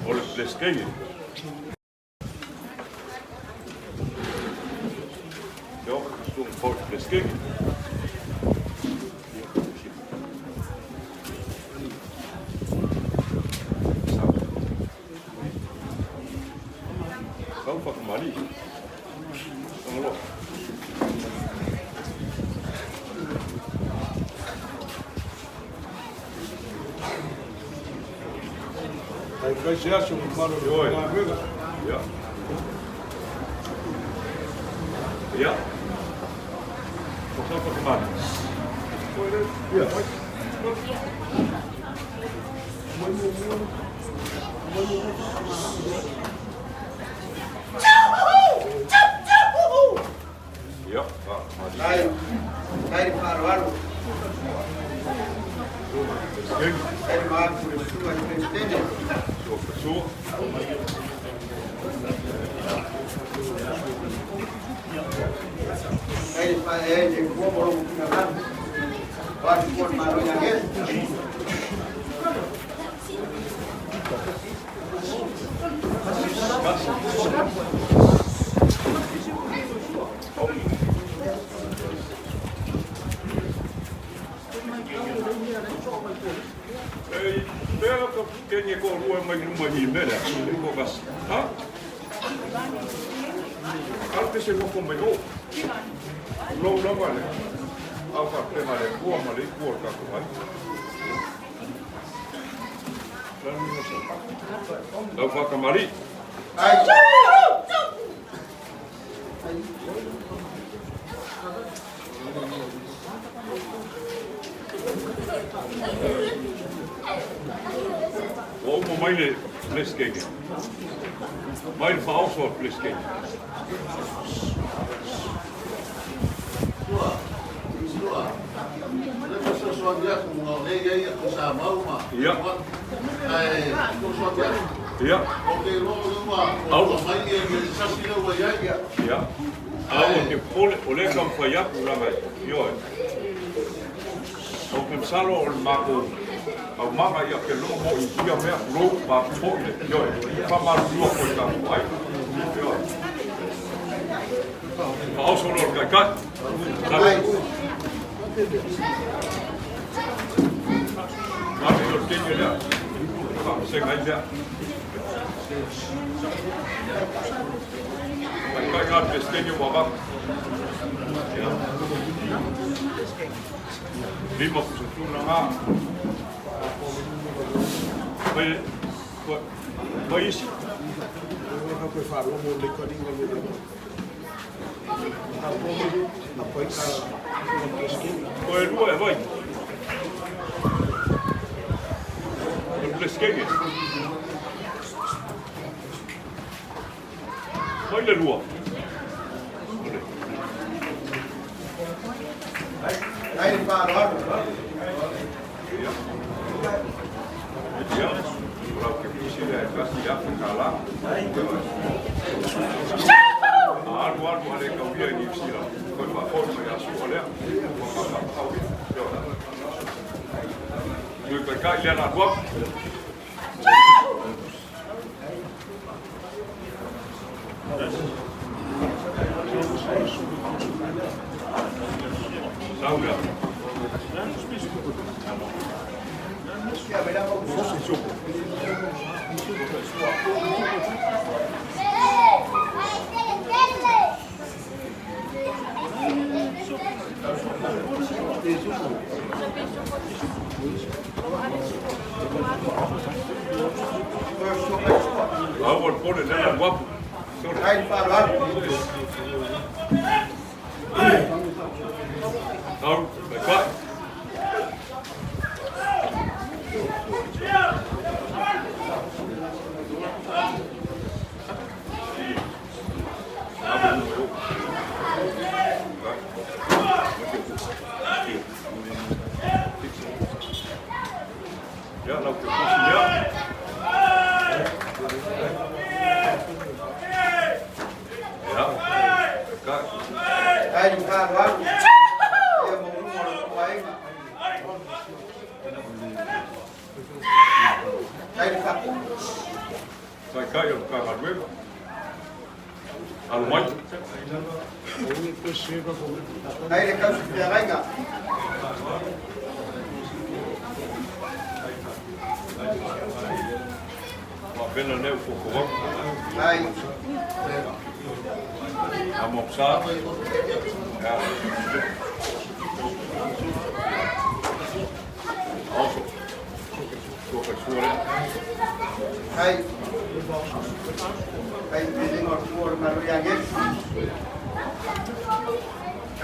O le Peresetene. Ia, susuga foi i le Peresetene. Sau whakamari. Tangaloa. Ai kai se aso mo malo le galuega. Ia. Ia. O sau whakamari. Ia. Ia, whakamari. Ai, ai le faaaloalo. Peresetene. Ai le maapu le susuga i le Peresetene. Sua Pessoa. Ai le fa ai le kua mo lo finagalo. O atu kua le malo ia gesi. Ei, pera ka kenge ko rua mai luma i mera, e ko kas. Ha? Alpe se moko mai o. Lou lava le. Au ka penga le kua ma le kua ka ko ai. Lau whakamari. Ai. Ua uma mai le Peresetene. Mai le faaoso a le Peresetene. Sua, sua. Le fesoasoani atu o lea e i ai atu sa mau ma. Ia. Ae fesoasoani atu. Ia. O te iloa o lea ua Au. ua mai ia le sasi lea ua i ai. Ia. A ua te popole, o lea e taumafai atu laga ioe. Ou te masalo o le matou aumaga ia ke loo mo'i i ia mea tulou ma mo'i le ioe. E faamalulua foi i tatou aiga. Ioe. Faaoso loa le taitai. Ai. Mate o le kenge lea. Faapasega ai lea. Taitai ngā Peresetene ua avatu. Ia. Lima pusa tuna ngā. Mai, mai isi. Ka koe whaalomo le karinga le le. A pai ka Peresetene. Ko e lua e vai. O le Peresetene. Mai le lua. Ole. Ai le faaaloalo. Ia. Ia. O lau ke pisi lea e kasi afe ka la. A alu alu a le kaulia i Niu Sila. Koe faafoi mai asu o lea. Ua whakapau. Ia. Nui kai kai lea na atu. Sau lea. Ia me la mo. Supu. Au o le pole lea na atu. Ai le faaaloalo. Sau, kai kai. Ia, lau te pusi lea. Ia, kai. Ai le faaaloalo. Ia mo luma o le toaiga. Taitai o le Matagaluega. Alo mai. Ai le kausi feagaiga. Faapena lea ua fofoau. Ai. A mopsa. Ja. Oso. Sua fai sua lea. Ai. Ai pilinga o tua o le malo ia ngesi.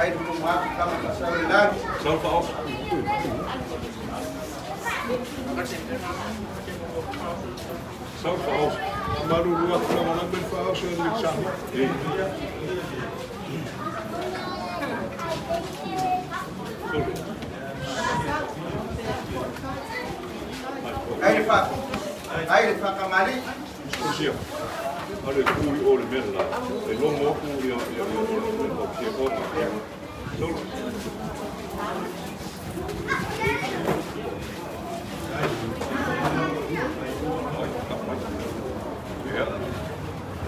Ai lulu maku kama kasau le lani. Sau fa oso. Sau fa oso. Malulu atu lava lava le faaoso e le sami. E. Sole. Ai le fa. Ai le whakamali. Usia. Ale ku i o le mea la. E logo aku ia ia ia ia o sia kota. Sole. Ai, ta mai. Ia.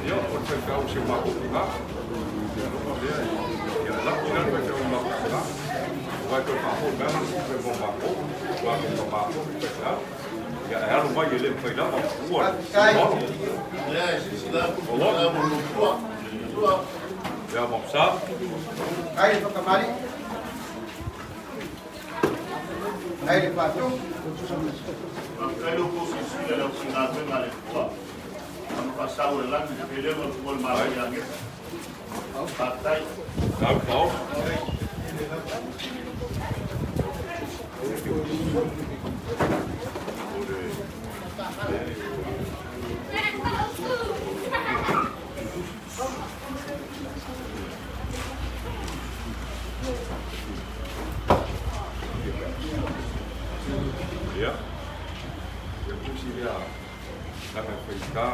Ia, o te kau se mako nga. Ia, no ia. Ia, la ki la te kau mako nga. Vai ko pa ho mea se mo mako. Wa ko pa mako pe ka. Ia, e alu mai e le fai lava. Ua. Ia, e sisi la ku la mo lo tua. Tua. Ia, mo sa. Ai le whakamali. Ai le whatu. Faafetai lo kou silasila i le aufaigaluega a le Atua ma le faasau o le lagi le pelega o le Tupua o le Malo ia Gesa. Faafetai. Tau pao. Ia. Ia kusi lea. Langa fai ka.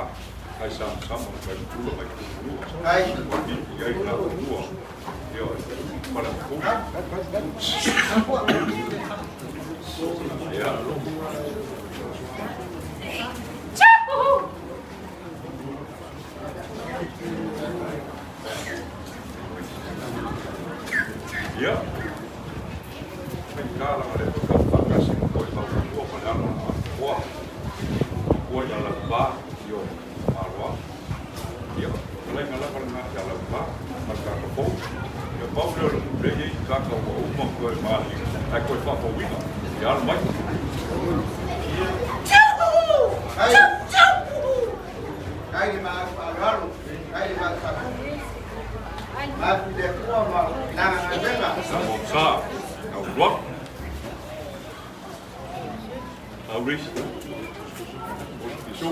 Kai sam sam o kai pula kai pula. Ai. I ai la pula. Ia. Pala ku. Ia. Ia. Fai ka langa le ka whakasi mo koe tau kua pa le alo a koa. Koa ia lau pa. Io. Aloa. Ia. Lai nga lava nga ia lau pa. Ma ka ka pou. Ia pau leo le le i ka ka ua uma koe mahi. Ai koe whakawina. Ia alu mai. Ai. Ai le maaku aloalo. Ai le maaku whatu. Maaku le kua ma nanga ngawega. Sa mo sa. Au luak. Au ris. Isu.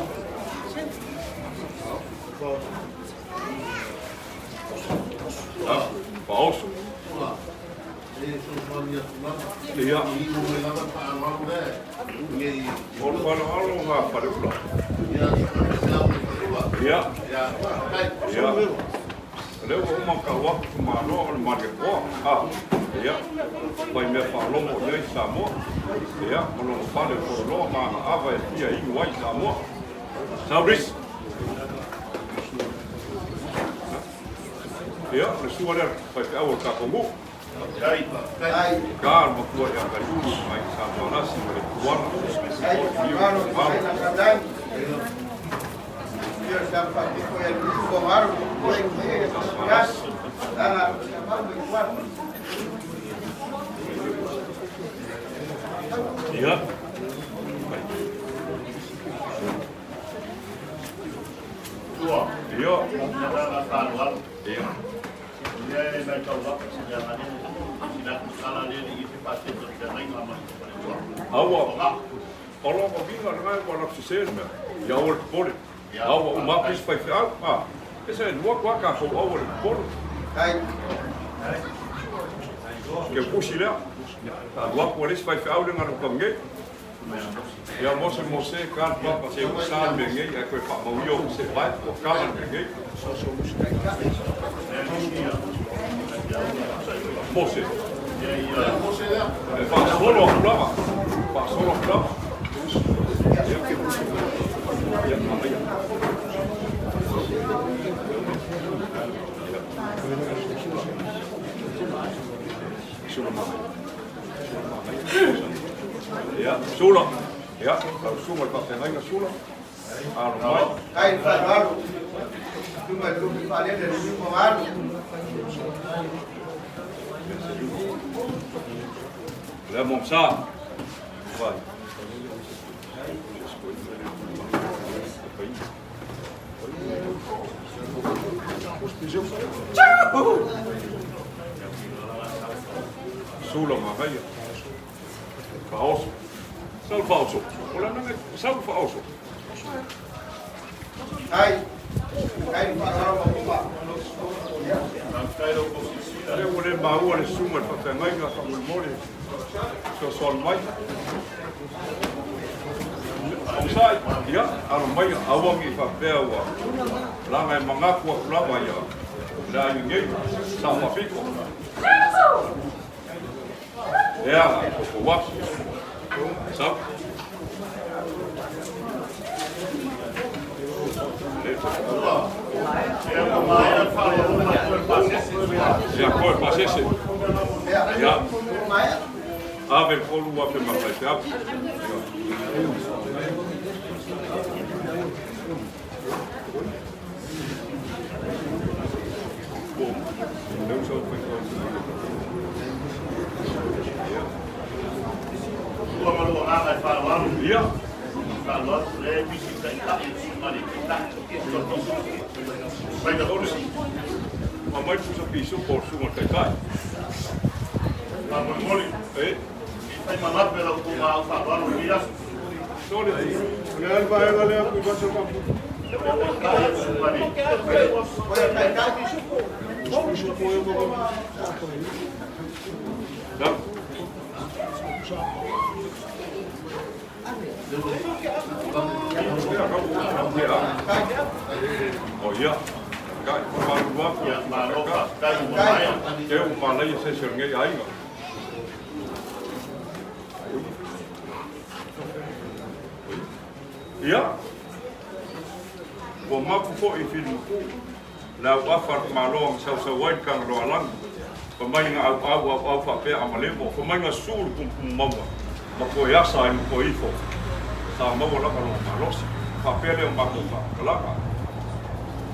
Ah, paoso. Tua. E fesoasoani atu lava. Ia. I inu mai lava le faaaloalo lea. Nei. O le whanoalo ngā whareula. Ia, se au le falua. Ia. Ia, faafetai. Ia. Lea ua uma ka uafu ku maloa o le malia koa. Ah, ia. Pai mea whaalomo i ai Samoa. Ia, ma lona fale o toloa ma ana ava e fia inu ai Samoa. Sau ris. Ia, le sua lea, pai pe au o le tātou nuu. Faafetai, faafetai. Ai. Ka le matua ia ka iulu mai sa malasi ma le tuana. Ai O le le fiu whakalo o le malo. whaina kandani. Ia sa whakiko ia luku ko maru. Kua i kuia ia Sa sa malasi. Langa sa mau i kua. Ia. Tua. Ia. Ia la faaaloalo. Ia. Ia e mai tau lapa se mea ngane sila ku sala le i se paseto se ringa ma le tua. Aua. Nga. O lo o vinga le ngai ua laku sese le mea. Ia aua le popole. Ia. Aua uma pisi fai feau. Ah. E se lua kua ka kou aua le popole. Ai. Ke pusi lea. Lua kua le isi fai feau le ngana ka ngei. Ia mose mose ka le papa se ua sa le mea ngei. Ai koe whaamauia o se vai. Ua kala le mea ngei. Mose. Ia mose lea. E whaasolo aku lava. Whaasolo aku lava. Ia. Ia, ia. Sula mai. Sula mai. Ia, Sula. Ia, lau susuga i le faafeagaiga Sula. Alo mai. Faafetai le faaaloalo. Susuga i le Lupe Faalele le Lima Alo. Lea mo sa. Vai. Sula Maria. Faaoso. Sau faaoso. O le nanga sau faaoso. Faafetai. Faafetai le faaaloalo Maumuma. Faafetai lau silasila. Lea ua le maua le susuga i le faafeagaiga faamolemole. Fesoasoani mai. Onosai, ia, alo mai, aua ne i faapea ua laga e manatu atu lava ia le aiga nei, sa faapito. Ea, o atu. Sau. Ia ua maea le faaaloalo ma toe pasese. Ia, koe pasese. Ia. Ia. Ua maea. Ave le 3,000 ma faifeau. Ua ma lou agaga e faaaloalo. Ia, Faaaloalo, lea e pisi taitai le susuga i le Taitai. Fai tusi. Aumai le pusa pisupo o le susuga i le Taitai. Faamolemole. E, Fai malape lau tou maau faaaloalo i lenei aso. sole. O le a le vaega lea Tuivasa ma Taitai le susuga i le O le taitai. Pisupo e ma Da. O ia. Kai, faamalulu atu. Ia, malo faafetai ua maea. E ua malaia se isi o lenei aiga. Ia, ua mapu foi i Filimutu, le auafa a le tamaloa na sausau ai le Tagaloaalagi, fai mai na auau auau faapea a malemo, fai mai na susu le tumutumu mauga, ma toe asa ai ma toe ifo, sa maua lava lona malosi. Faapea lea o matou faamatalaga.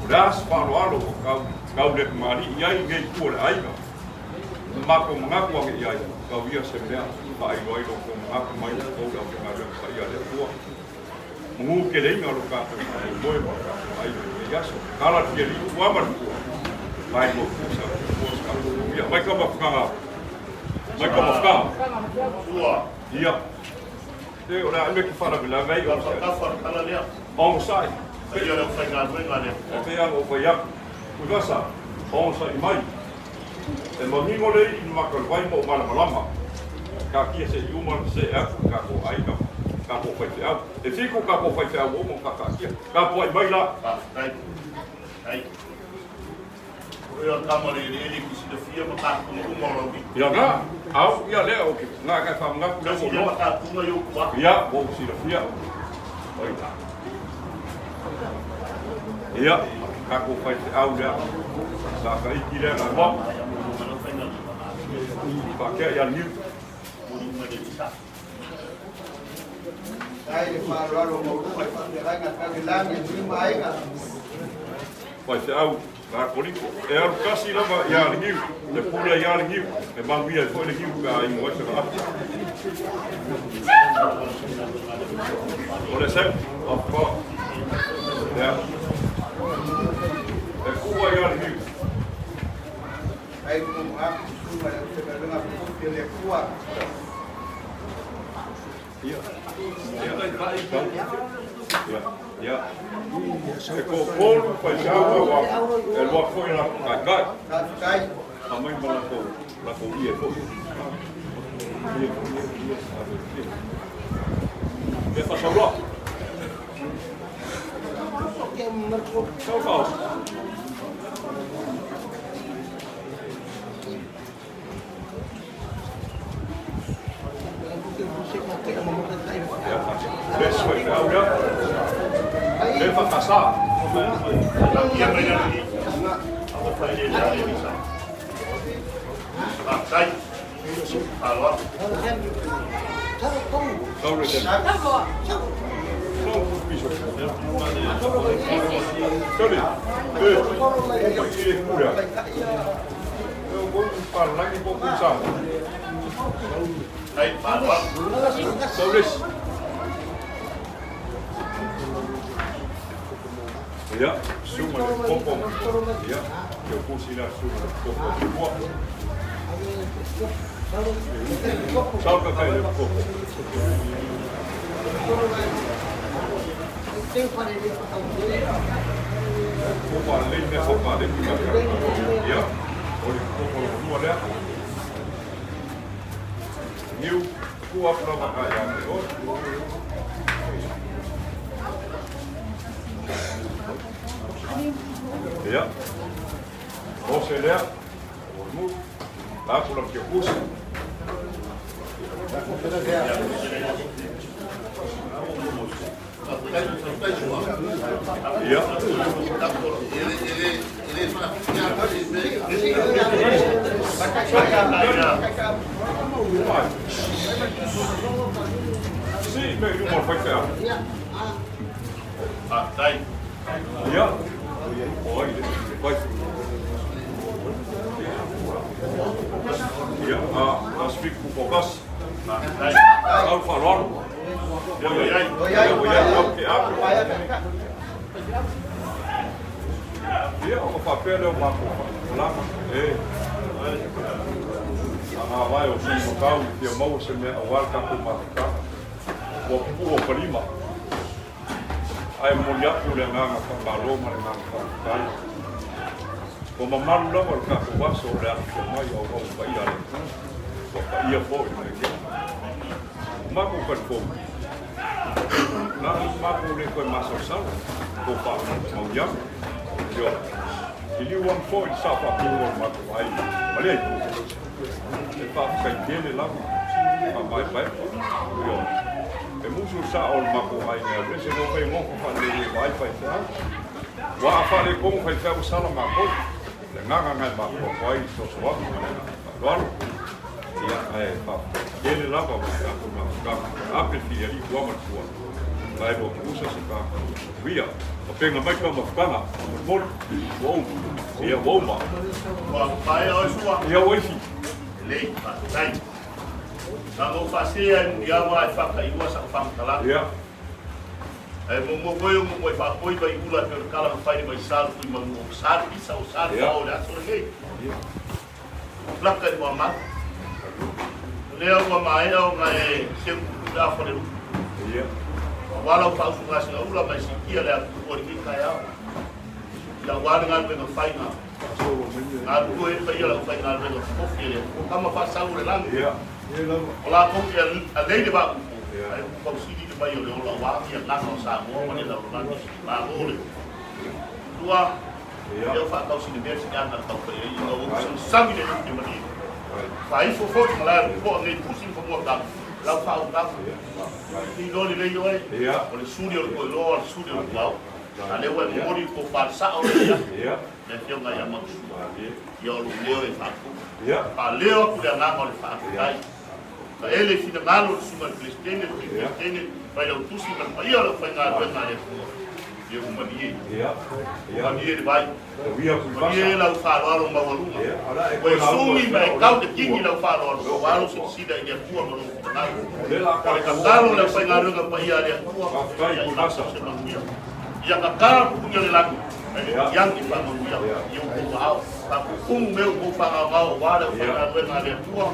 O le a se faaaloalo ua tau, tau le tamalii i ai nei tua o le aiga. Ma matou manatu ane i ai, tau ia se mea faailoa ai lo outou manatu mai o outou le aufaigaluega paia a le Atua. Manu keleina o lo tatou faamoemoe ma lo tatou aiga i lenei aso. Tala le fialii ua ma le pua. Mai mo pusa, pua se tatou manuia. Mai ka mafutaga. Mai ka mafutaga. Ua. Ia. Te o le a ime ke faalavelave ai o se. Tafa le tala lea. Onosai. Paia le aufaigaluega lea. E pei ona ou fai atu. Tuivasa, onosai mai. E manino le i maka o le vai ma o malamalama. Taatia se i uma ona see atu i tatou aiga ma tatou faifeau. E 7 tatou faifeau ua uma ona faataatia. Tapuai mai la. Faafetai. Faafetai. O oe o le tama o le eleele e te silafia mataupu uma o lau lima. Ia na, au, ia lea o ke na ka whamangaku lea Tasi ua lea loa. mataupuga i ou tua. Ia, ua ou silafia. Oi. Ia, tatou faifeau lea. Sa taiki lea na loa. Faakea ia niu. Faafetai le faaaloalo maualuga i faafeagaiga tauilagi e lima aiga. Faifeau, Katoliko. E alu tasi lava ia le niu, le pule ia le niu, e manuia ai foi le niu pe a inu ai sana afi. O le seu, afa. Ia. E kua ia le niu. Faafetai le mumuaku susuga i le aufaigaluega totofi a le Atua. Ia. Ia. Ia. Ia. E toatolu faifeau au e alu atu foi latou taitai. Faafetai. Aumai ma latou latou ie foi. Ie, ie, ie, ave, ie. Ia faasauloa. Sau faaoso. Ia, le isi faifeau lea. Le faakasa. Ia mai lalo i. o faaeleeleaga i Aleisa. Faafetai. Faaaloalo. Faafetai. Faaaloalo. Ia, susuga i le Kopo, ia, Teukusi lea susuga i le Kopo o Tua. Sau ka kai le Kopo. Kopo a lei mea hopa a lei mea ka. Ia, o le Kopo o lua lea. Niu, ku apu lava ka ia te oe. Ia, o se lea, o le mu, la apu lava Teukusi. Ia. Mai. Si, me i luma o le faifeau. Faafetai. Ia, o ai le fai. Ia, a Pasifiki Pupuakasi. Faafetai. Sau le faaaloalo. Ia ua i ai. Ia, ua i ai, au ke ape. Ia, ona faapea lea o matou faamatalaga. E, agavae o sui makau i fia maua se mea aua le tatou mafutaga. Ua pupuu o palima. Ae momoli atu le agaga faamalo ma le agaga faafetai. Ua mamalu lava le tatou aso o le afifio mai o auauna paia a le Atua. Ua paia foi le mea. O matou talitonu, na o matou le toe masalosalo, po faamauiaga. Ioe. Liliu ane foi le sa faapito o le matou aiga ma lea itu. E faafetai tele lava, faamaepaepa. Ioe. E musu le sao o le matou aiga e alu ese, ua fai nofo faalelei e vaai faifeau. Ua a faaletonu faifeau ua sala matou. Le agaga lena e mafaufau ai i fesoasoani ma le agaga faaaloalo. Ia, ae faafetai tele lava ma le tatou mafutaga. Ape filialii tua ma le tua. Vae lua tuusa se ta uia. Tapena mai tau mafutaga, faamolemole. Ua uma. Ia, ua uma. Ua maea oe Sua? Ia, ua isi. Lelei, faafetai. Na ona ou faasee lava i Muliauma ae faataiua sau faamatalaga. Ia. Ae muamua foi ona ou faapoi mai ula e pei o le tala na fai i le Vaisalo tui manu o sa le pisa o sa le fao o le aso lenei. Laka i Muamau. O lea ua maea ona e seu tutu le afa o le lupe. Aua lau faausugasina ula ma e siitia le atutua i lenei taeao. Ia aua le galuega fai na galulue ai le paia o le aufaigaluega tofofi e le Atua, tama faasau o le lagi. O latou te alei le vaa-upu, ae upu tausili le vai o le ola aua ni agaga o Samoa ma le lalolagi. Malo le Atua, lea ua faatausi le mea siaga le tau fai ai ina ua usagisagi le lupe malie. Faaifo foi i malae o le toa nei pusi ma fanua tala, lau faautaga. I iloa lelei oe, o le suli o le toeloa o le suli o le tuaoi. A lea ua e momoli le tofa sao lea ia le Afioga ia Mausua, ia o lou leo e faatupu. Faaleo atu le agaga o le faafetai. Taele i finagalo o le Susuga i le Peresetene, le Sui Peresetene, Failautusi ma le paia o le aufaigaluega a le Atua. Ia ua malie. Ua malie le vai. Malie lau faaaloalo maualuga. Ua e suni ma e tau te kini lau faaaloalo, aua lou silasila i le Atua ma lou finagalo. O le tatalo o le aufaigaluega paia a le Atua, ia i latou se manuia. Ia tatala pupuni o le lagi, ae le tiagi faamanuia i outou aao. Faapupumu mea ua outou faagaogao aua le aufaigaluega a le Atua,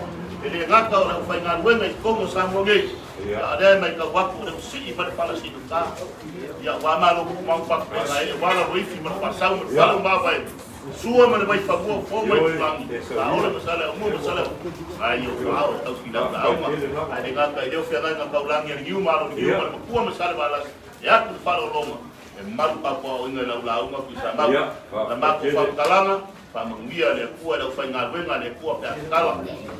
e le gata o le aufaigaluega i totonu o Samoa nei, a o lea e matau atu o lea ua sii mai le pala siluta. Ia aua malo tumau faapena e aua laloifi ma le faasau ma le fale o mavae, sua ma le vaifanua o fo ma itulagi, saole ma saleaumua ma saleaupu, ae i ou ao e tausi lau lauga, ae le gata i lea o feagaiga taulagi a le niu ma alo le niu ma le matua ma Salevalasi, e atu le faaaloaloga e malu tapuaoina i lau lauga Tuisamau. Na matou faamatalaga, faamanuia le Atua i le aufaigaluega a le Atua pe a tatala,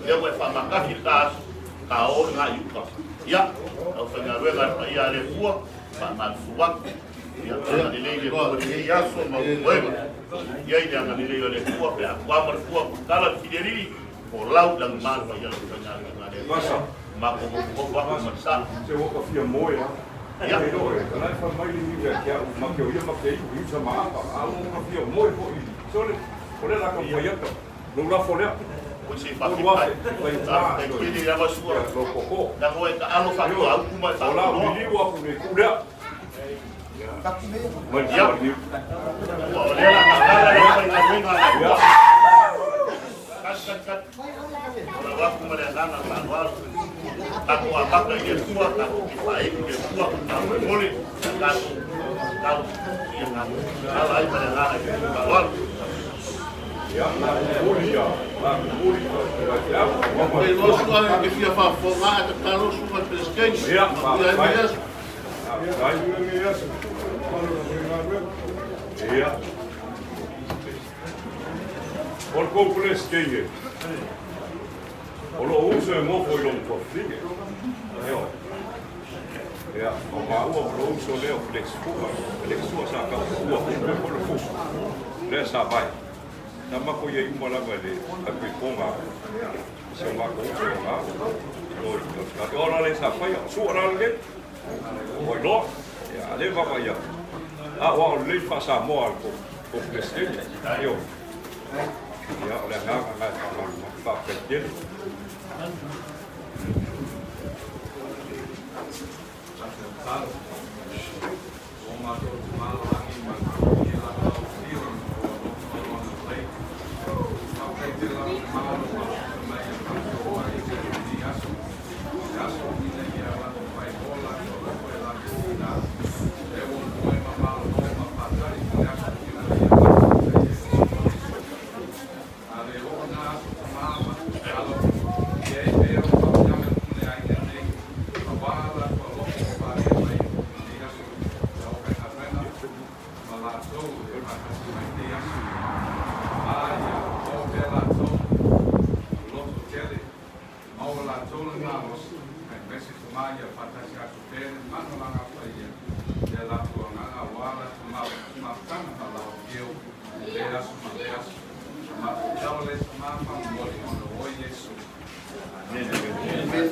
lea ua e faamakasi le ta aso, ta o le ga i uta. Ia, le aufaigaluega a le paia a le Atua, faamalosi atu. Ia agalelei le Atua i lenei aso ma moega. I ai le agalelei o le Atua pe a tuama le fua tala le filialii o lau i lagima le paia o le faigaluega a le Atua. Matou nofonofo atu ma le sa. Se ua ka fia moe a. Ia. O la e fai mai le niu ia te au, ma ke o ia ma ke iu, iu sa maapa. A ua ka fia moe foi. Sole, o le la ka fai atu. Lou lafo lea. Oi se faafetai. Faafetai tele lava Sua. Lou koko. Leaga ua e taalo faatoa upu ma e O la faatoa. liliu aku le ku lea. Mai Ia. le niu. Ua o lea la tatala le faigaluega a le Atua. Kat, kat, kat. O lau aku ma le agaga faaaloalo. Tatou amata i le Atua, tatou te faaeu i le Atua, faamolemole, tatou talo ia tatou ala ai ma le agaga i le faaaloalo. Ia, la kumuli ia. La kumuli ia te au. Nei loa sua e fia faafofoga ae tatalo susuga i le Peresetene. Ia, Manuia ai lenei aso. Faafetai. Ia. O le kou Peresetene. O loo uso e gofo i lona tuafafine. Ioe. Ia, o maua ma lou uso lea o Felekisua, Felekisua sa tau ua foi foi le fusu. Lea sa vai. Na matou i ai uma lava i le tapuipoga si o matou uso na. Oi, o la le sa faia, o sua la le. O iloa. Ia, a le vava ia. A o lelei faa-Samoa a le kou Peresetene. Ioe. Ia, o le agaga lena e faamalulu atu. Faafetai tele.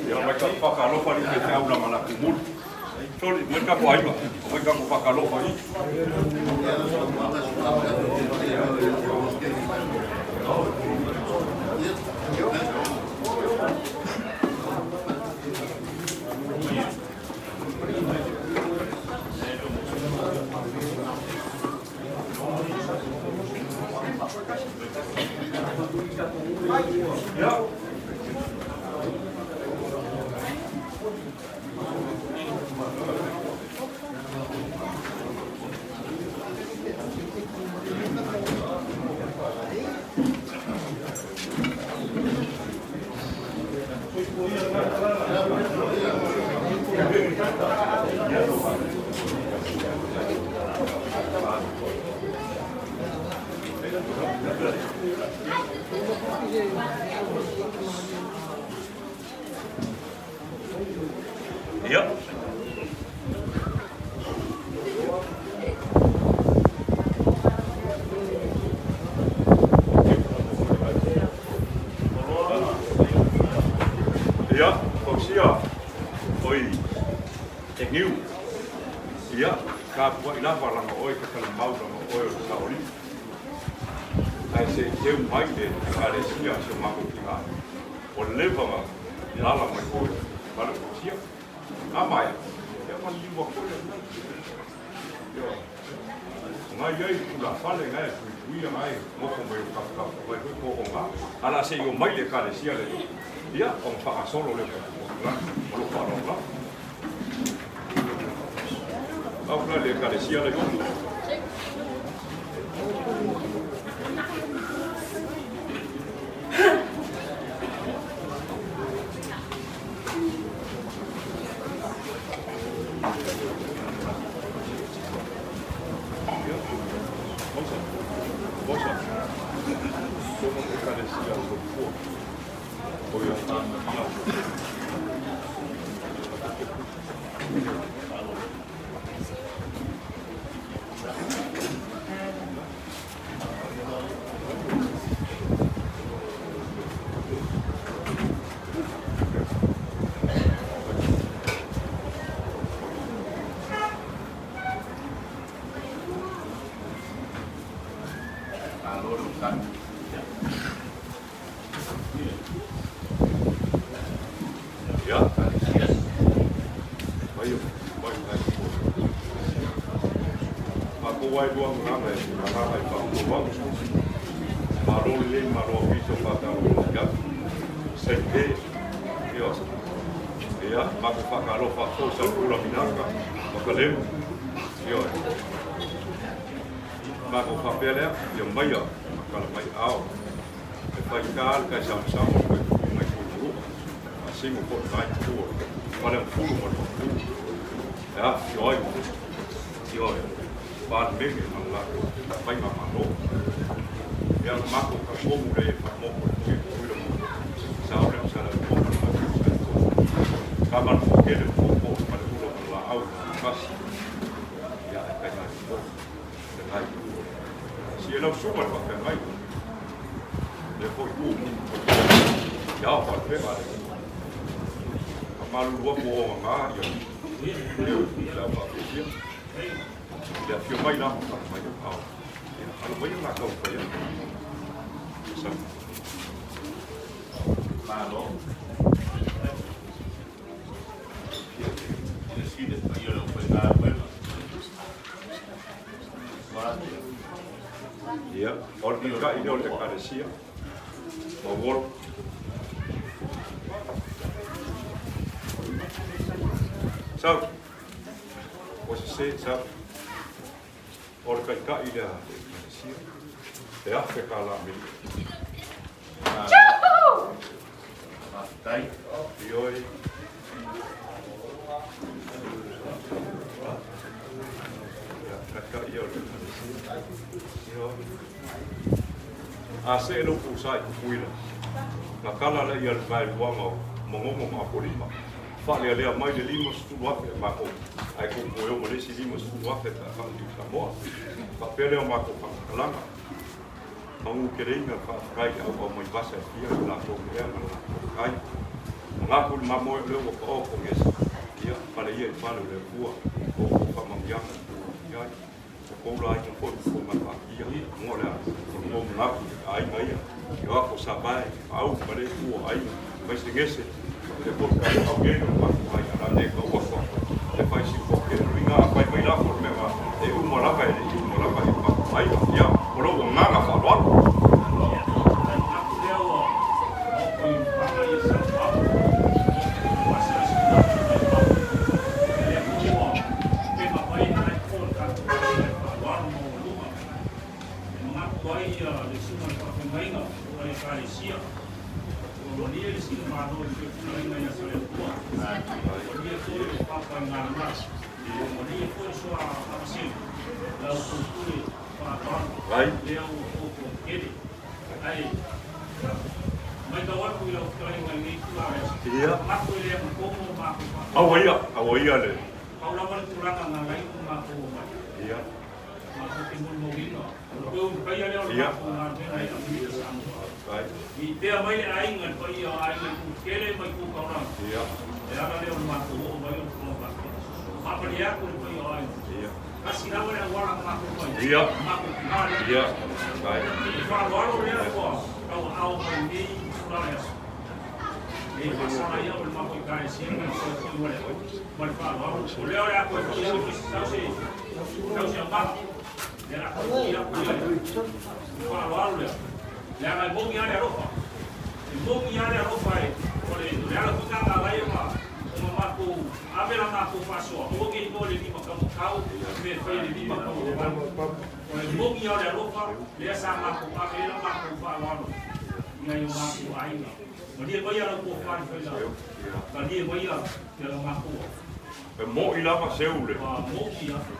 Ia, mai ka whakalofa ni te aula ma la kumuli. Soli, mai ka aiga, mai ka whakalofa i. Ia. Ia. Ia, fausia, oi, e niu. Ia, ka pua i lava langa oi ka tala mau langa oi o le saoli. Ai se teu mai le ekalesia se o makou tina. O le leva lala mai foi, ma le fausia. A mai, ia ma liua foi le mai. Ia, ngai ai tula fale ngai pui ngai ngofo mai o kafu mai foi ko o ngā. Ala se i o mai le ekalesia le. Ia, o whakasolo le la, o lo wharoa la. Au la le ekalesia le. Mosa. Mosa. Sono ekalesia o fua. O ia. Ia. Mai o mai mai ko. Ma ko wai lua nganga e nganga i pa ko wa. Ma lo le ma lo pito pa ta lo ya. Se ke ia. Ia, ma ko fa ka lo fa ko sa pula minaka. Ma ka lemu. Ia. Ma ko fa pele ia mai ia ma kala mai ao. E fai ka le kai sa sa mo ko mai ko ru. A singo ko kai tu. Pa le fulu mo le fu. Ia, oi. Oi. Pa menge ma la mai ma ma lo. Ia ma ko ka ko mu le fa mo ko ko ko le mo. Sa o le sa le ko ma la ko. Ka ma ko ke le ko ko ma le ulo ma la au kasi. Ia e kai mai ko. Le kai tu. Si e lau suma le fa mai. Le ko i u. Ia fa pe ma le. A malu lua mo o ngā ia. Le la fa pe ia. Le afio mai la ma mai au. Ia alo mai la kau pa ia. Sa. Malo. Le sile pa io le whainga. Ia, o le ka i le o le kalesia. Ma wol. Sau. O se se sa. O le kai ka i le kalesia. E afe ka la mili. Faafetai. Ioi. Ia, kai ka i o le kalesia. Ioi. A se e lupu sai kukuila. Na kala le ia le vai luanga o mongomo ma apolima. Fa lea lea mai le lima sefulu afe e mako. Ai ko ko e o ma le isi lima sefulu afe ta ka i Samoa. Fa pea lea o mako whakakalanga. Mangu ke reinga wha whakai au au mai vasa e fia i la tō mea ma la kai. Ma ngā kuri ma moe leo wa o ko ngesi. Ia, pale ia i pale o le pua. O ko wha mangianga i pua i ai. O ko ula ai ko ko ma pa ia. Mo lea, o mo ngā kuri ai ngai ia. Ia ko sa bai, au ma le pua ai. Mai se ngese. Le po ka au ge no ma ai ara ne ka ua ko. Le fai si ko ke ruinga pai mai la ko me ma. E u mo la vai e u mo la vai pa ai ia. O lo nganga fa lo. Vai. Ia. Au ia, au ia le. Ia. Ia. Vai. I pea mai le aiga le paia o aiga i kukele mai ku kauranga. Ia. E ala lea o le matou oo mai o le fono faapea. Faapale atu le paia o aiga. Ia. Kasi lava le auala na matou mai. Ia. Matou tina lea. Ia. Vai. I faaaloalo lea ua tauaao mai nei tulaga le aso. E faasala ia o le matou ekalesia ma le soifua ma le ma le faaaloalo. O lea o le a toe foi au tau se tau se aumaga. Lea la toe foi aku ia le faaaloalo lea. Leaga e mogi lava le alofa. E mogi lava le alofa e o le le ala foi na lai ma o ma matou ave la matou faasoa. Aua ke igoa le lima kamakau me fai le lima kamakau. O le mogi lava o le alofa lea sa matou ave ai la matou faaaloalo i nai o matou aiga. Malie maia lau tofa i fai la. Malie maia ia la matou. E mo i lava seu le. Ua mogi lava.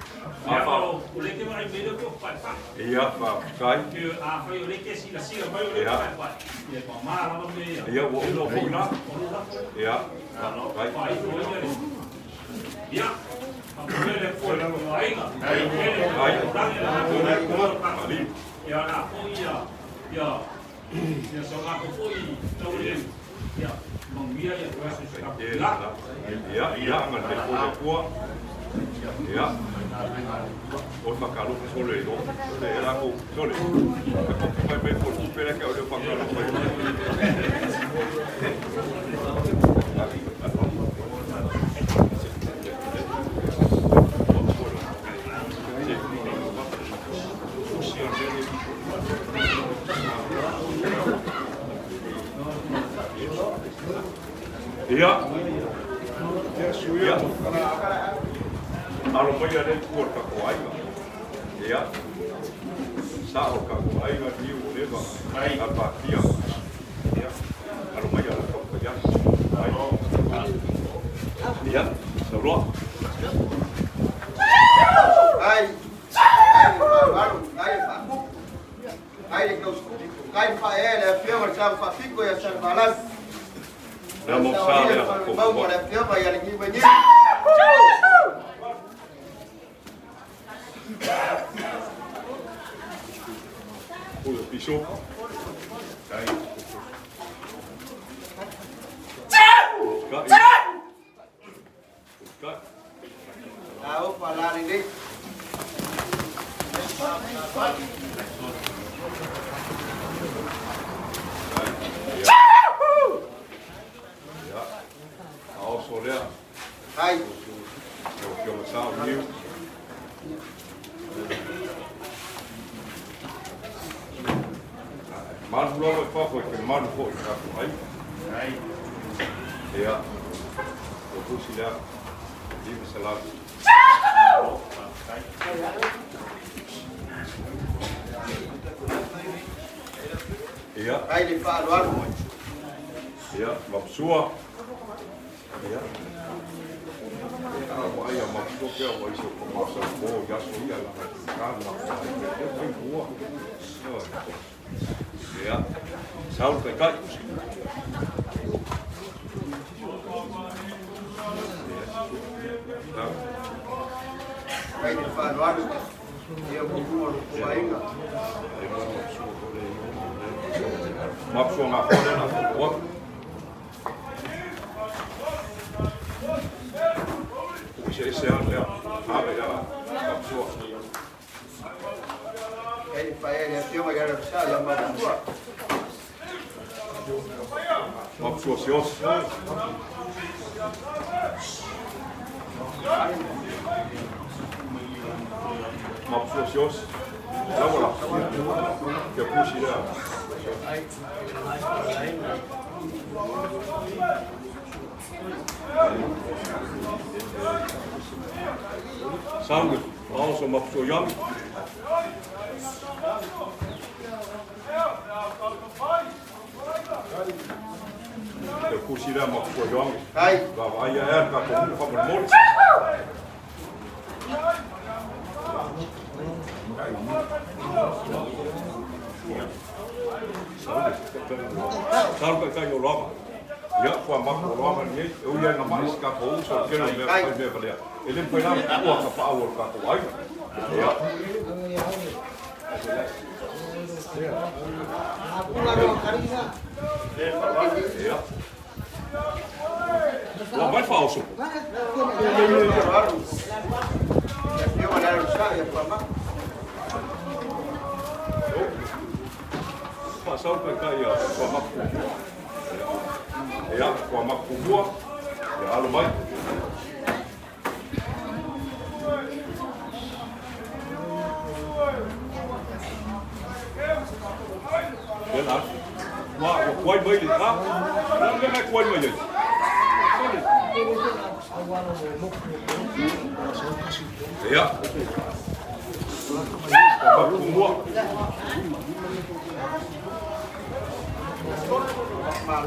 Leaga o le te vaai mai lea ko paepae. Ia, fa kai. Ke a fai o le te silasila mai o le Ia. paepae. Ia pa ma lava me ia. Ia, ua ulo foi la. O lo lafo. Ia. Vai. Fa ifo ia le. Ia. Pa le ko le aiga. Ai. Ali. Ia la ko ia. Ia. Ia so ma ko foi tau le. Ia. Manguia ia ko aso se ka. Ia, La. ia, ia, nga te ko le kua. Ia. O whakalofa sole i o. Le e lako sole. E kopi mai mai po tupe le kia o le whakalofa i Ia. Ia. Alo mai a nei tua ka ko aiga. Ia. Sa o ka ko aiga niu o leva. A pa pia. Ia. Alo mai a la ka ko ia. Ai. Ia. Sa roa. Ai. Ai le faaaloalo, ai le faakupu, ai le tausikupu, ai le faaea i le afioga i le Sa Faapito ia Salevalasi. Lea mo sa lea. Mau ma le afioga ia le Gimaniu. Pula piso. Kai. Ka. Ka. Tao faalā lelei. Ia. Aoso lea. Ai. O fioga sa o niu. Malu lava i fafo i ke malu foi i tatou ai. Ia. O tusi lea. 500. Ia. Ai le faaaloalo. Ia, mapsua. Ia. Ia, wa ia mapsua pea wa iso ko masa ko ia so ia la ka na ia kai bua. Ia. Saul kai kai. Ia. Ai le faaaloalo. Ia muamua lo aiga. Mapsua ngā whare na whakua. Ise ese a lea. Ave ia mapsua. Ai le faaea i le afioga ia le Sa ia Mapsua. Mapsua sios. Mapsua sios. Lawala. Kia pusi lea. Saule, aoso mapsua iami. Kia pusi lea mapsua iami. Ai. Lava ai ea ka ko mu whakamol. Saule kai kai o loama. Ia, kua maku o loama ni ei. E ui ai ngā mai si ka ko uso, kere o mea kai mea valea. E le pai nā ua ka paa o ka ko ai. Ia. Ia. Ua mai whaoso. Faaaloalo. Le afioga ia le Sa ia Fuama'a. Whaasau kai kai ia kua maku. Ia, kua maku mua. Ia, alo mai. Tēnā. Wā, ua kuai mai le tā. Nā mea mai kuai mai ai. Ia. Kua maku mua.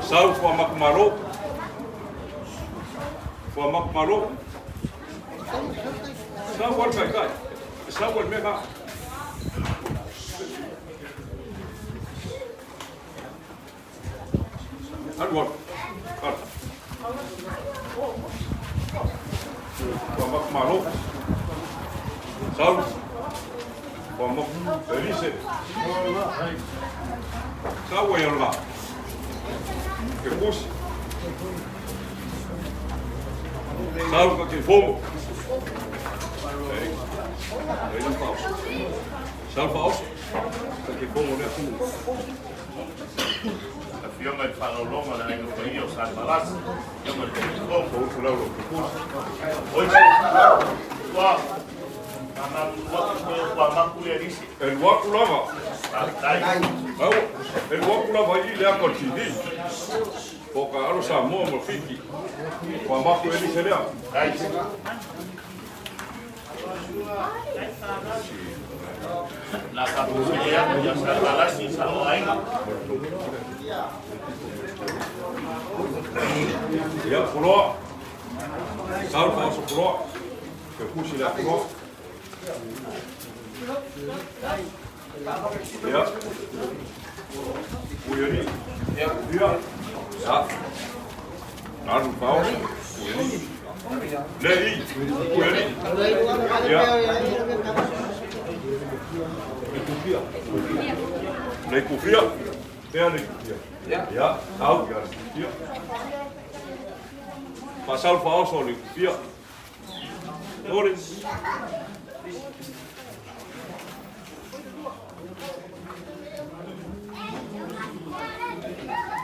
Sau kua maku malo. Kua maku malo. Sau wal kai kai. Sau wal mea ngā. Alu alu. Alu. Kua maku malo. Sau. Kua maku Elise. Sau ai alu ngā. Ke pusi. Sau ka ke fomo. Ei. Ai le faaoso. Sa le faaoso. Sa ke fogo lea fu. Afioga i le faaaloaloga le Aiga Paia o Salevalasi, Afioga i le Taitaifono. Ko utu lau lau kukusi. Oi, ua faamalulu atu koe ua maku le alisi. E lua atu lava. Faafetai. Au, e lua atu lava i le aka o le TV. Po ka alo Samoa ma Fiti. Ua maku e lise lea. Dai. La faafosili atu ia Salevalasi sa o aiga. Ia, puloa. Sau le faaoso puloa. Ke kusi lea puloa. Ia. Ui ali. Ia. Ia. Alu faaoso. Ui ali. Le i. Ui ali. Ia. Le kufia. Le kufia. Ea le kufia. Ia. Au ia le kufia. Faasau le faaoso o le kufia. Ore.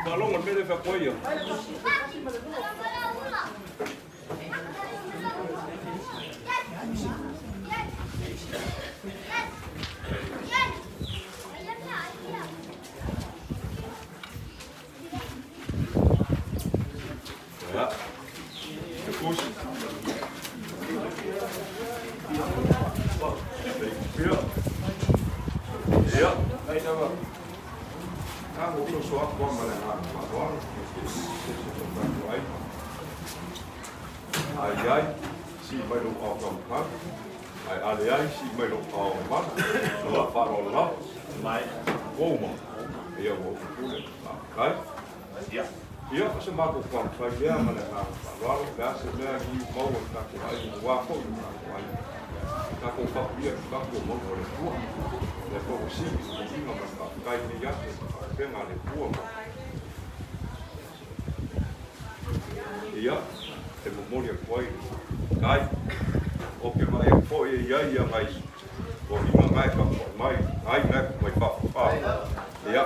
Faalogo le mea lea e fai atu ai ia. Ia. Te pusi. Ia. Ia. A ua soso atu lava ma le agaga faaaloalo, se se tau ai. Ai ai, sii mai lou ao taumafai. Ae a leai, sii mai lou ao e mana. Ua faaaloalo lava. Mai. Ua uma. Ia ua ou pule. Faafetai. Ia. Ia, o se matou taumafai lea ma le agaga faaaloalo, le a se mea niu maua i le tatou aiga, aua foi le tatou aiga. Tatou fapuia i fafo o maua o le Atua. Le Atua ua sili le viiga ma le faafetai i lenei aso i le faalupega a le Atua ma Ia, e momoli atu ai le faafetai. Ou te vaai atu foi e i ai ia nai toeaiina na e tapuai mai, nai na e mai fafo. Ia,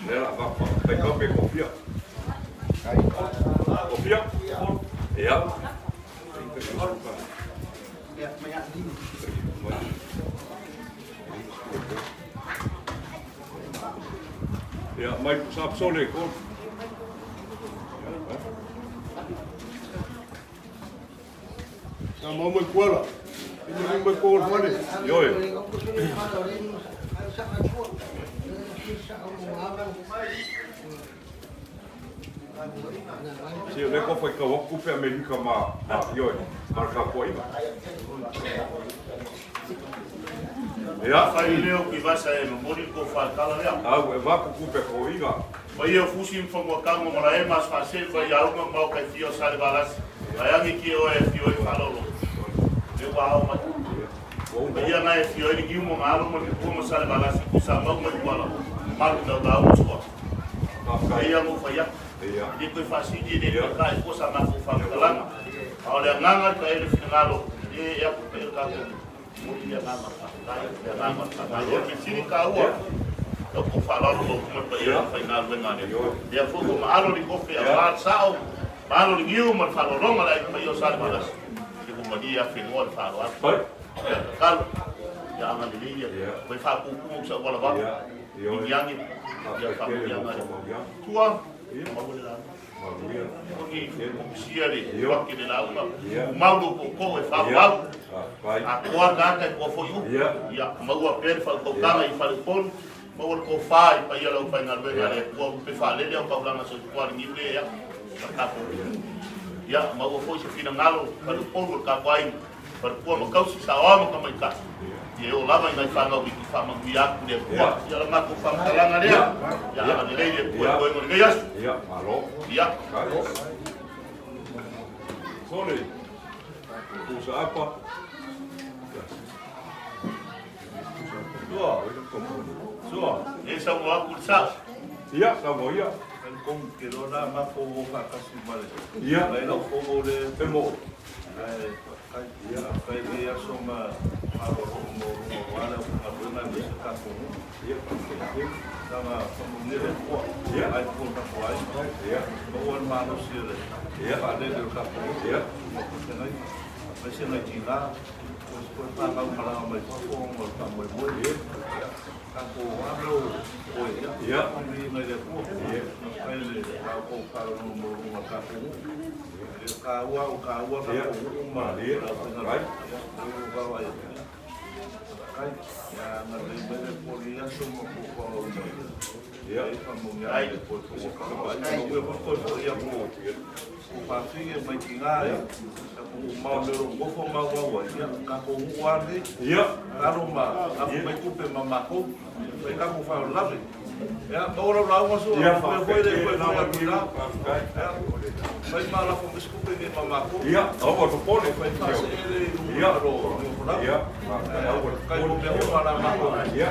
lea la avatu faafetai kau pe kofia. Kofia? Ia. Ia, mai pusa sole ko. Sa mau mai kuala. Ina mai ko fale. Ioe. Si o le ko fai ka waku pe Amerika ma ma ioe, ma ka koiga. Ia. Fai leo ki vasa e momoli ko whakala lea. Au e vaku kupe koiga. Mai e fusi mfangua kango mala e mas fase vai auga mau kai fio sale balasi. Ai angi ki o e fio e falolo. Le wa au mai. Mai ia ngai fio e ki mo ngalo mo ki mo sale balasi ku sa mau mai kuala. Malu da da mo sua. Ai ia mo fa ia. Ia. Ni koe faasili e le ka e kosa ma ko whakatalanga. A o le anganga ka e le finagalo, e e aku pe le kākou. Mo i anganga whakatai, le anganga whakatai. O le sini ka ua, o ko whaalalo o kuma pa ia whai ngā luenga ne. Ia foko ma alo li kofe a wā sao, ma alo li ngiu ma le whaalolonga la i pa i o sale malasi. Ke ko mani a whenua le whaalo atu. Pai. Ia kakalo, ia anga le leia, koe whākūkū sa wala wapa. Ia. Ioe. Ingi angi, ia Faafetai tele whamuianga mo le. whamauianga. Tua, Ia. maua le lalo. Manuia. Ongi sia le waki le lauga. Ia. Mau lo ko ko e fa Ia. mau. Faafetai. A koa kaka e koa foi u. Ia. Ia maua pe le whaukaukaga i whare polu. Maua le ko whā i paia lau whaingaluega le kua upe whaalele au kaulanga so kua ringi ule ia. Ka kapo. Ia maua foi se whina ngalo whare polu o ka koa Whare pua ma kausi sa oa ma kama i kasi. Ia o lava i ngai whanau i ki whamangui aku le kua. Ia la mako whamatalanga lea. Ia aga le lei le kua e koe ngori ngai asu. Ia, malo. Ia. Kai. Sole. Pusa apa. Sua. Sua. E sa mo aku le sa. Ia, sa mo ia. Kong ke rona ma ko wo ka kasi male. Ia. Mai lau fogo le E mo. ai kai Ia. kai le aso ma faaaloalo maualuga aua le aufaigaluega aemaise le tatou nuu. Saga faamanuia le Atua i totonu o tatou aiga. Maua le malosi o le faalele o le tatou nuu, susuga i faafeagaiga, aemaise nai tina, aemaise foi le fanau malaga mai fafo ona o le faamoemoe. Tatou alo oe, ia, faamanuiaina i le Atua. Faafetai i la outou faalogologo maualuga i le tatou nuu. E taua, ua taua le tatou nuu ma le aufaigaluega. Ia, o lea ua vaavaai atu. Ia, faafetai. Ia agalelei mai le Atua i lenei aso ma fuafuaga uma ia i ai. Faamanuia le Atua i le tatou aiga. Manuia foi le toe foi atu o Pafine mai tina i atunuu mamao i mea o lo o nonofo ma maumau ai. Ia, tatou nuu lava lenei. Alo ma lafo mai tupe ma matou. Fai tatou faalavelave. Ia, maua lau lauga Su'a, manuia foi le toe foi atu i ina. Ia, fai ma lafo mai se tupe nei ma matou. Fai faasee le i luma o Niufolau. Faafetai mo mea uma la matou. Ia.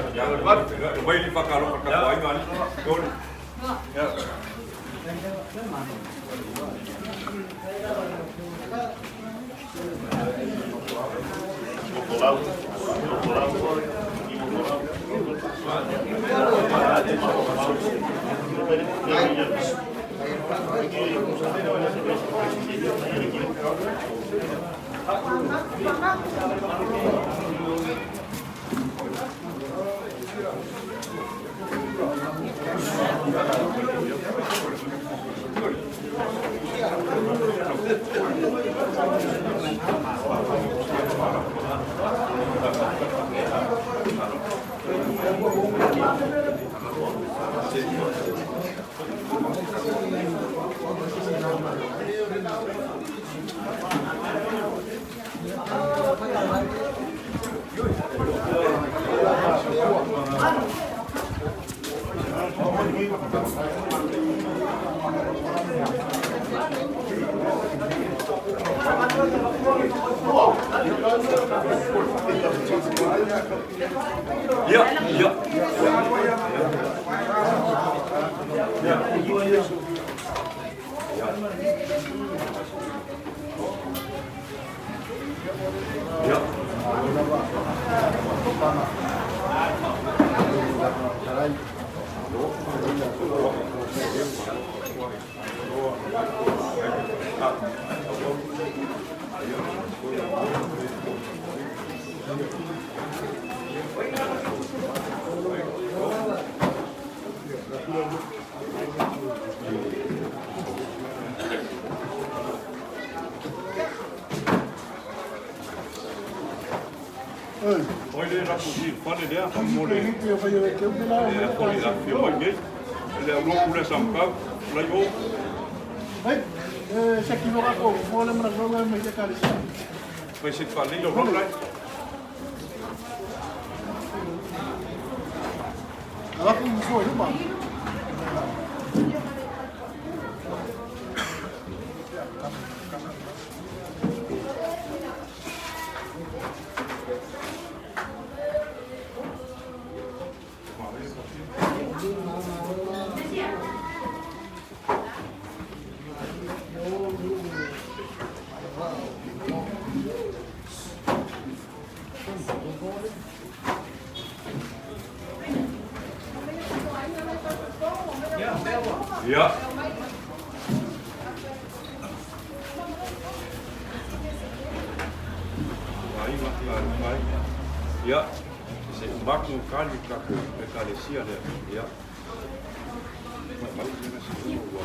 Oi le rapu i fale lea mo le le afio mai nei. Le au loku le samkau, lai o. Se equivoca con mole mra me dice caricia. Fai se fale lo lai. Abajo un foi, no Ia. Ai ma mai. Ia. Se maku kali tatou ekalesia lea. Ia. Mai mai lena se ua.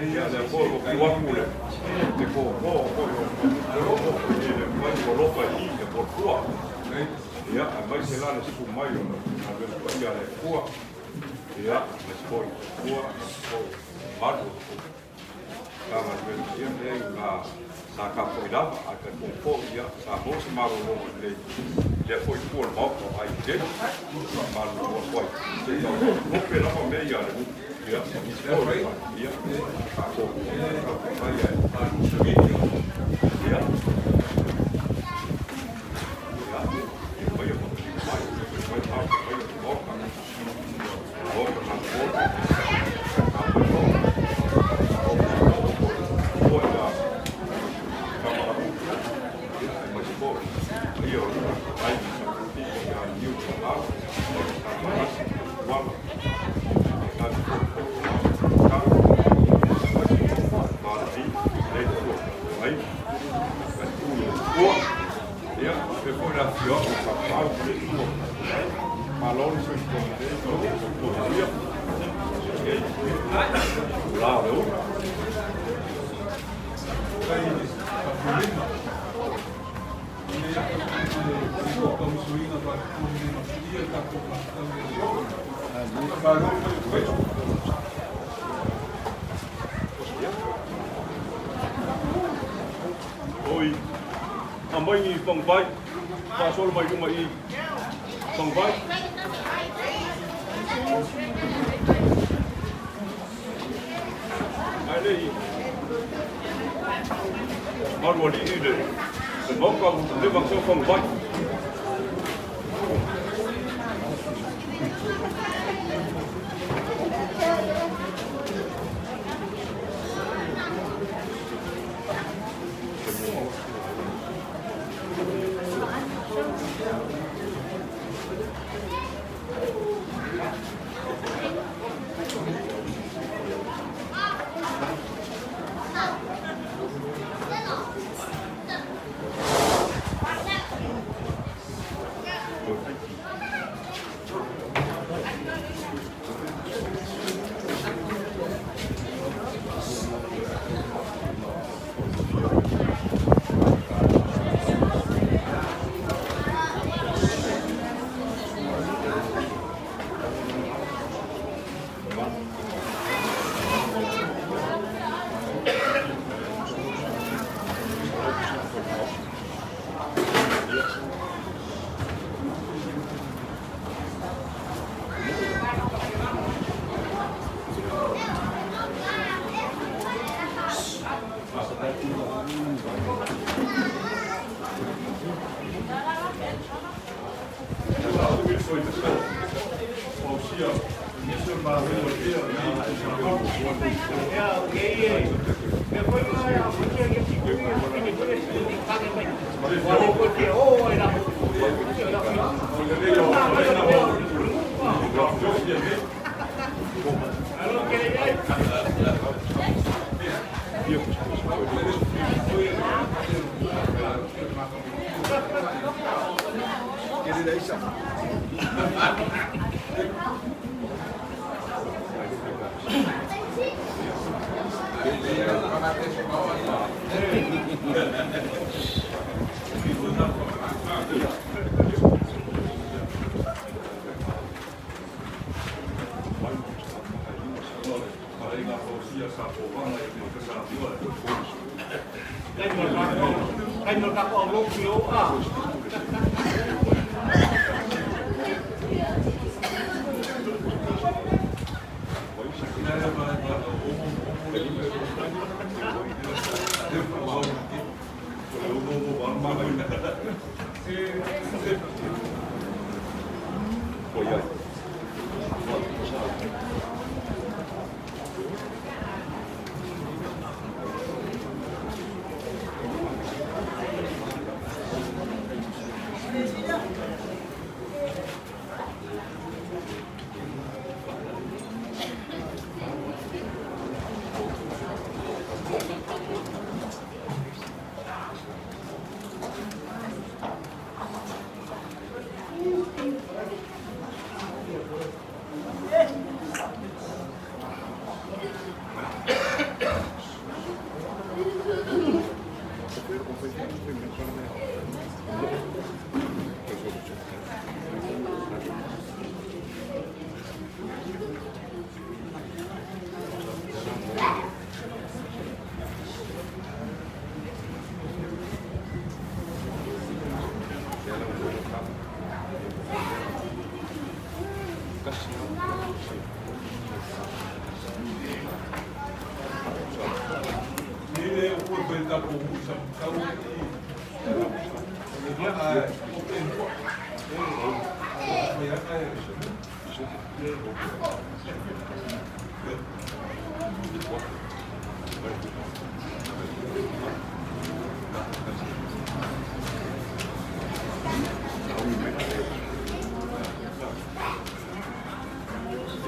Ia le po o kuaku le te ko ko ko yo ko le mai ko lopa i. Atua. Ia, aemaise la le susu mai o le galuega paia a le Atua. Ia, aemaise foi le Atua, aemaise foi mamalu o Matagaluega ia lea na sa tapuai lava, ae talitonu foi ia sa maua se malologa lelei i lea foi itu o le Maota o Aiga i Leli. Faamalulu atu ai, se i tau ope lava mea ia a le nuu, ia, ma nisi foi ia, tatou taumafai ae ia, ia, maia ma mai, mai mai mai le Maota, Maota na Malo le soifua lelei ma le soifua manuia. La o le ula. Oi, aumai ni faguvai, faasolo mai luma i faguvai. Ae le i malualii le maoka ua leva ona sau faguvai.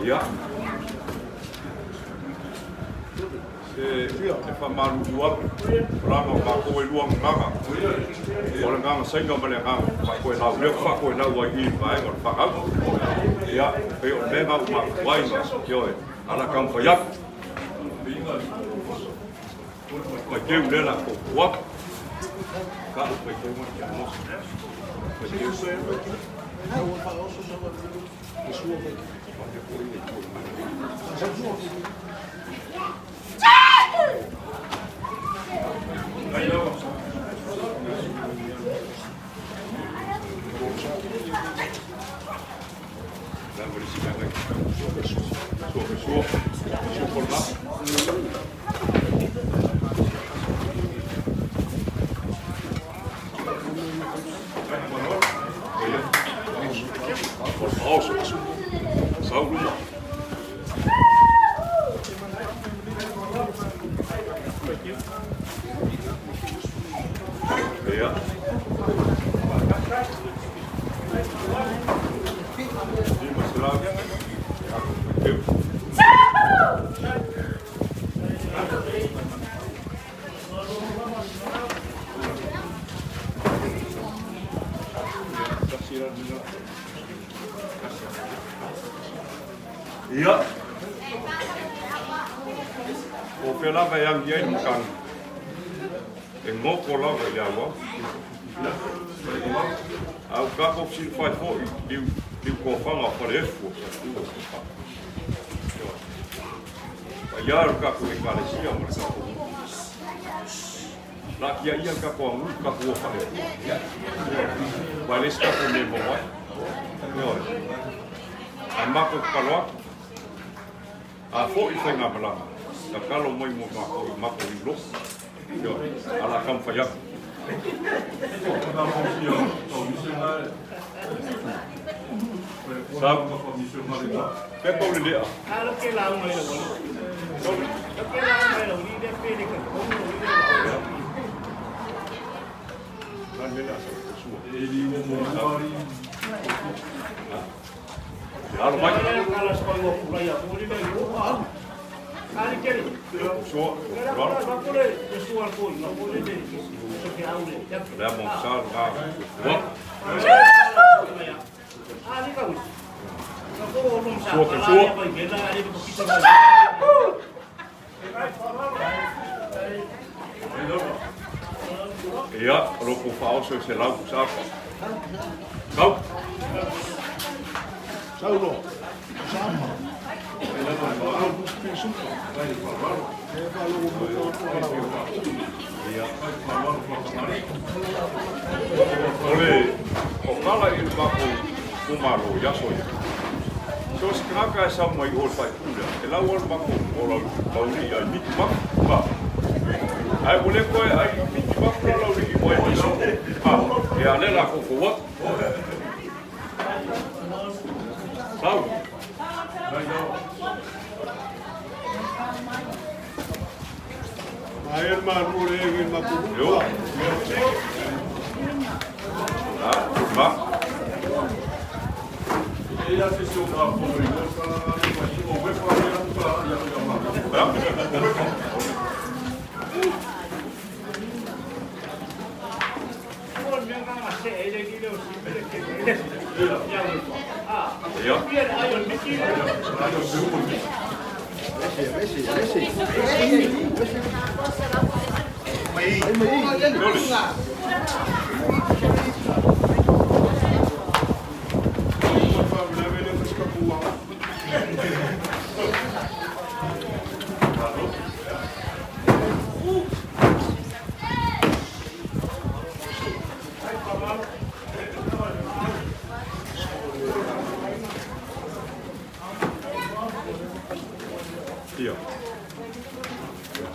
Ia. Se e faamalulu atu, o laga o matou e lua gagaga. O le agaga Saina ma le agaga faakoelau, lea ua faakoelau ai i i le vaega o le fanau. Ia, pei o le mea lena ua mafua ai na, ioe, ae o le a taumafai atu. Faiteu lea o le a toutou atu. Ka'u faiteu mai ia Mose. Faiteu. Ia. 500. Faiteu. Ia. O fea lava e agi ai le makani, e goko lava i le auau. A ua tatou silafai foi i liu, liu tofaga o Faleefu o Satuua o Sapa. Ioe. Paia le tatou Ekalesia ma le tatou nuu. Laatia ia le tatou aganuu, tatou o faale-Atua. Ioe. Aua e leai se tatou mea e maua ai. Ioe. Ae matou tatalo atu, a foi le faigamalaga, tatalo mai mo matou i matou liuloto. Ioe. Ae o le a taumafai atu. Sau. Pepa o le lea. Alo mai. Sua. Lea mo sa nga. Ua. Sua ke sua. Ia, o lo kou faaoso i se lau pusa apa. Kau. Saulo. Sama. O le o kala i le makou itumalo i aso ia. So o se tagata e sau mai o le faipule lea, e lau lava le makou o lau laulii ai miti maku, ha. Ae ua le toe ai miti maku la laulii mai ai so, ha. Ia lea la kou atu. Sau. Ae le malu o le e i maku. Io. Ha, ma. Ia.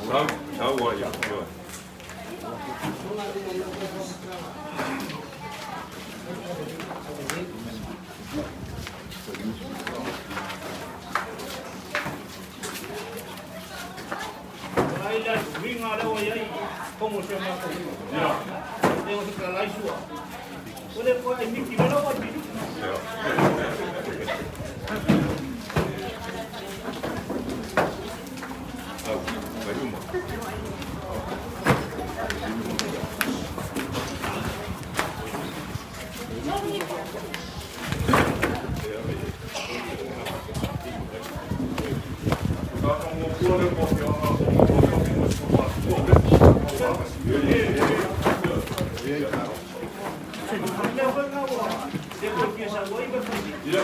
Sau, sau ai ia. Ioe. Ai la suiga lea ua iai togo o si a matou nuu. E o se talai sua. Ua le toe ai miti mai lava ai. Sau, vai uma. Mea foi na ua le toe fia sau ai ma fai. Mea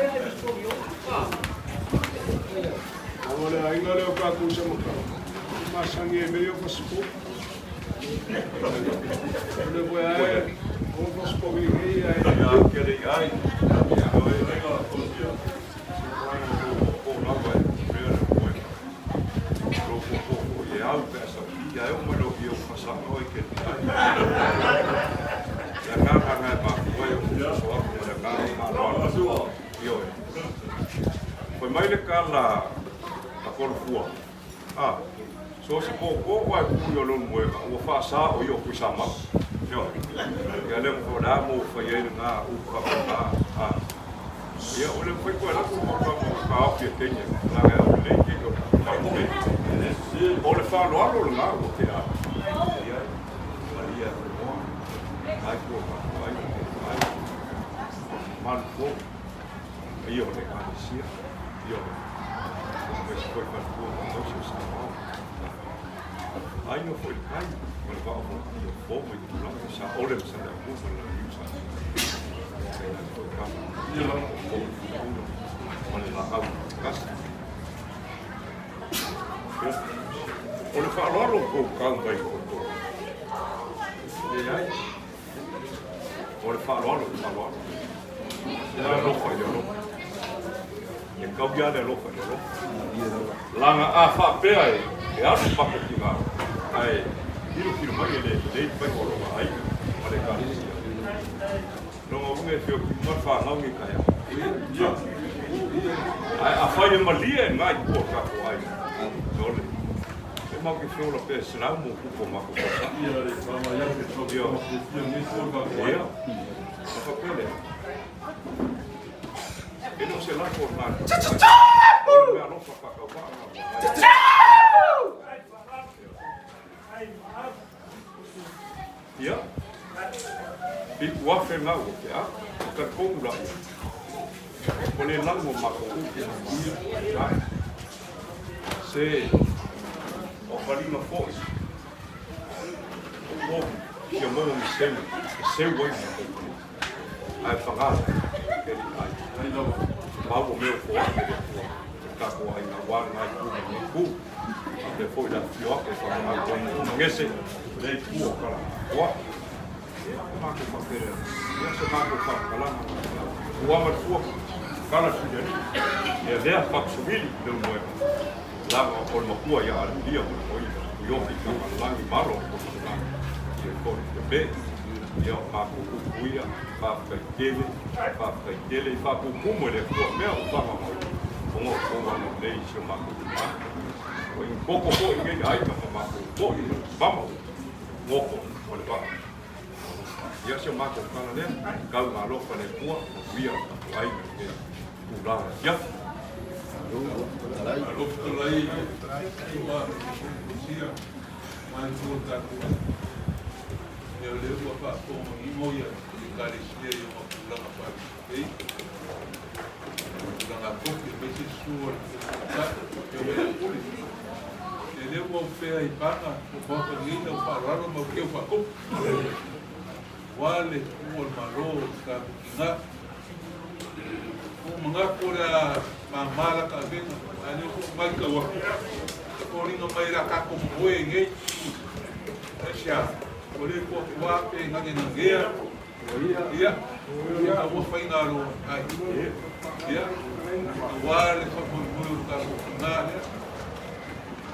ai story o. A o le aiga lea o tatou i Samatau, e masani ai mea ia o fasipo. O le foi ae, o fasipo nei ae. Ia, kele i ai. Ia, oi, o lava e mea le moe. Lo po po po i au pe asa i ai o mai lo i o fasanga oi ke i ai. Le ngā ngā ma kua o so aku ma le ngā ma loa. Ioe. Foi mai le kala a kolofua. Ah, so se po po wa ku yo lo moe ua fa sa o yo ku sa ma. Ioe. Ia le mo la mo fa ye ngā u ka ka. Ah. Ia o le foi ko la ku mo ka mo ka o ke tenya. La ga o le ke yo ka mo. O le fa lo alo ngā o te a. Ia. Maria mo. Ai ko ka ai ai. Mal ko. Io le ka sia. Io. Mo se foi fa ko ko se sa mo. Ai no foi kai. Mo le va o mo io fo mo i la sa o le sa le ko mo le yu sa. Kai na ko ka. Ia o mo le la au kas. O le whaaloalo ko kau mai ko tō. Le ai. O le whaaloalo, le whaaloalo. Le alofa i le alofa. E kau ia le alofa i le alofa. Langa a whaapea e, e alu paka ki ngā. Ai, hiro kiro mai e le, le i whai o ai, ma le kālesia. Longa unga e whio ki uma whangaungi kai a. Ai, a whai e malia e ngai kua kako ai. Ole. E mau ke whiola pe se lau mo kupo mako kosa. Ia. Ia. A whapele. E no se lako o ngā. O le mea alofa whakau wha ngā. Ia. I ua whe ngā o te a. Ka komu la ia. O le lango mako uke. Ai. Se. O wharinga foi. O po. Kia mo mi seu. E seu oi mo. Ai whangara. Ke ri ai. Mau o meo ko ake le kua. Te kako ai ngā wā ngai ku me ngai ku. A te foi la whio ake whangau ko mo ngese. Le ku o kala. Kua. Ia mako whapere. Ia se mako whakalanga. Ua ma tua. Kala whia ni. Ia lea whakusumili le moe. Lava o le makua ia alulia mo le moi. O yoki ka malangi malo o le Ia ko te pe. Ia o mako kukuia. Whawhai tele. Whawhai tele. I whakukumu le kua mea o whanga mai. O ngō kō wano nei si o mako kuma. O i koko ko i ngei ai ka mako ko i mama. Ngoko o le waka. Ia si o mako kala lea. Kau ngā lofa le kua. O wia o taku ai me ngei. Tūlanga. Ia. Alo tulai ua sia mai tua taku e o le ua faafofogagigo ia le ekalesia i ona tulaga faalelei tulaga tofi e mai se sua le e o mea pule e le ua upea i paga o maota nei lau faaaloalo ma ukeu faakopo ua le ua le malo o le tatou tiga o manatu o le a mamā la taavega a lea foʻi mai tau atu e foliga mai la tatou momoe nei aisia o le toatuā pe gagegagea ia ia ua faiga alo ai ia auā le faamoemoe o le tatou tigā lea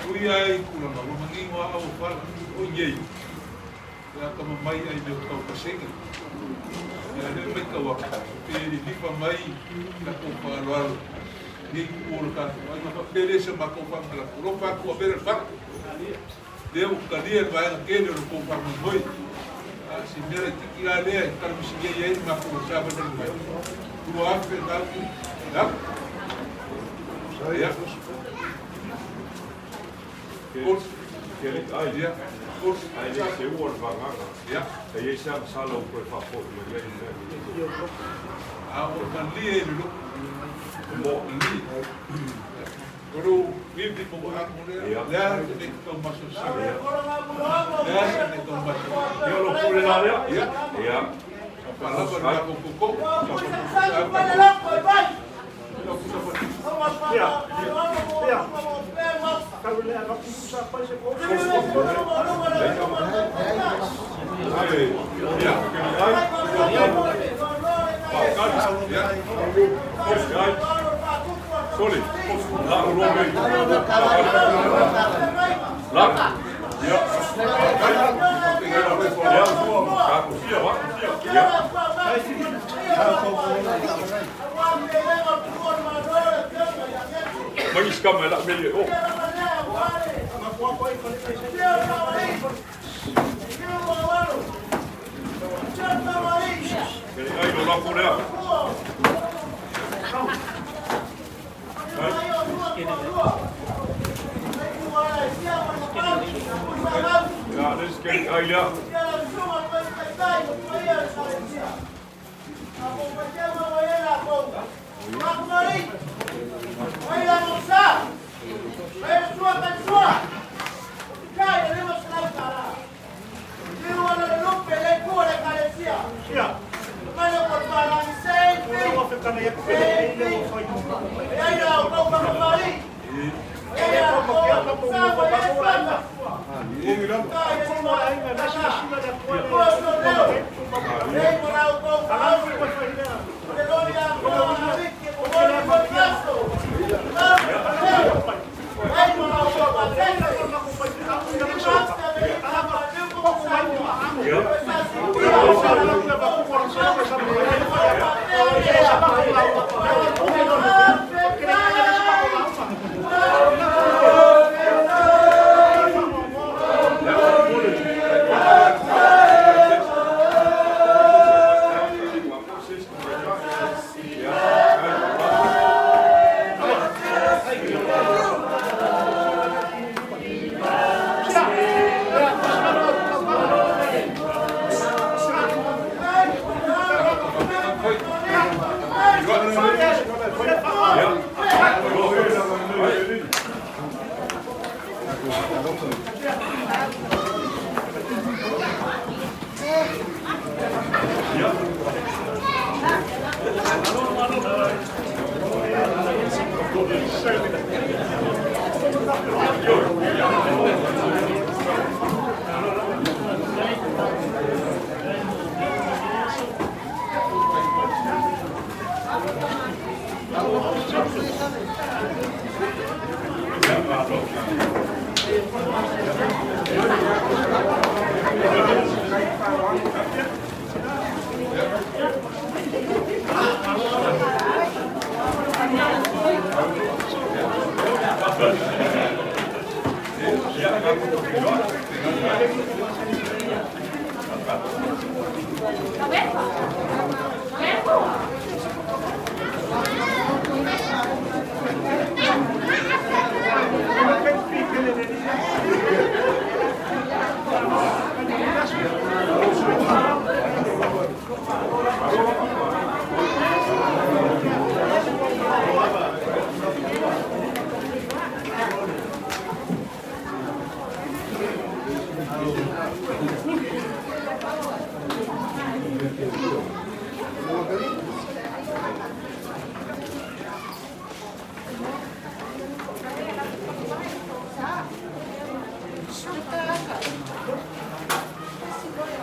Ui lava i tulaga ua manino lava auofala, o i nei, pe a atamamai lava i mea tau pasene. Ia a lea e matau atu, pe lilifa mai la tou faaaloalo i lenei itu o le tatou aiga, faapea lea i se matou faamanatu, alofa atu avea le fala. Lea ua talia le vaega tele o le tou faamoemoe. A o si mea laitiiti la lea e talamasi ai le matou savalivali mai, 2000 na atu lalo. Ia. Ai, ai le seua o le vagana. E i ai se agasala ua toe faafoi mai ai le mea. A o malie i le lotu. Malie. O lou vivi ma ua amo lea. Le a se mea tau masalosalo. Le a se mea tau masalosalo. Ia, o lou pule la lea. Ia. Ia. Faalava le matou koko. Mai si kama e la mele o. Kele ai lo lako lea. Ia, le si kele ai lea.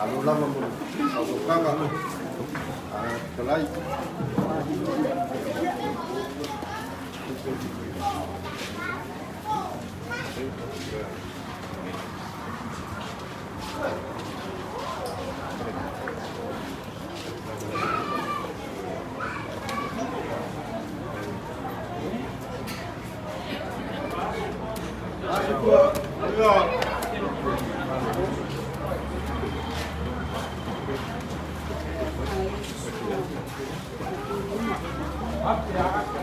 Alo lava mo le faasoaga a fetalai. Yeah.